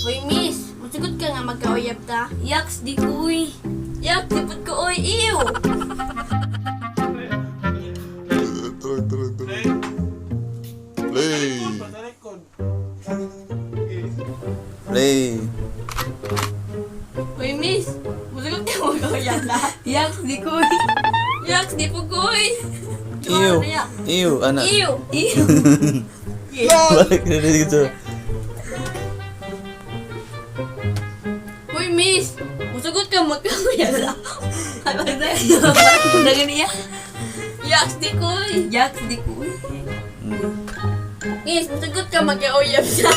Hoy miss, musugot ka nga magkauyab ta. Yaks, di ko uy. Yak, di pud ko oy, ew. Tara, tara, tara. Play. Play. Hoy miss, musugot ka magkauyab ta. Yaks, di ko uy. Yak, di pud ko oy. Ew. Ew, ana. Ew. Ew. Balik na dito. Hoy miss, musugot ka magkauyab ta. Dagan niya. Yak, di ko oy. Yaks, di ko uy. Miss, musugot ka magkauyab ta.